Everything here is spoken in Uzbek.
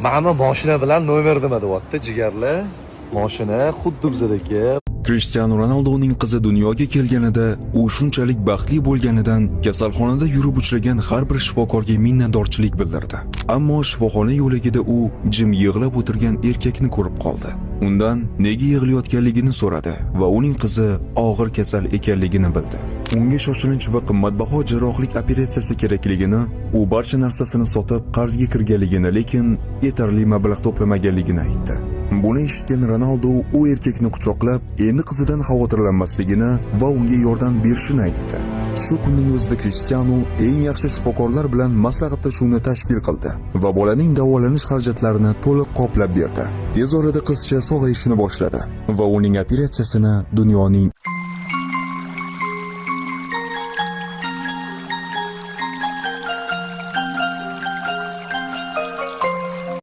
Mana moshina bilan nomer nima deyapti, jigarlar? Moshina xuddi bizadagi. Krishtianu Ronaldoning qizi dunyoga kelganida u shunchalik baxtli bo'lganidan kasalxonada yurib uchragan har bir shifokorga minnatdorchilik bildirdi. Ammo shifoxona yo'lagida u jim yig'lab o'tirgan erkakni ko'rib qoldi. Undan nega yig'layotganligini so'radi va uning qizi og'ir kasal ekanligini bildi. Unga shoshilinch va qimmatbaho jarrohlik operatsiyasi kerakligini, u barcha narsasini sotib qarzga kirganligini, lekin yetarli mablag' to'plamaganligini aytdi. Buni eshitgan Ronaldo u erkakni quchoqlab, endi qizidan xavotirlanmasligini va unga yordam berishini aytdi. Shu kunning o'zida Krishtianu eng yaxshi shifokorlar bilan maslahatlashuvni tashkil qildi va bolaning davolanish xarajatlarini to'liq qoplab berdi. Tez orada qizcha sog'ayishni boshladi va uning operatsiyasini dunyoning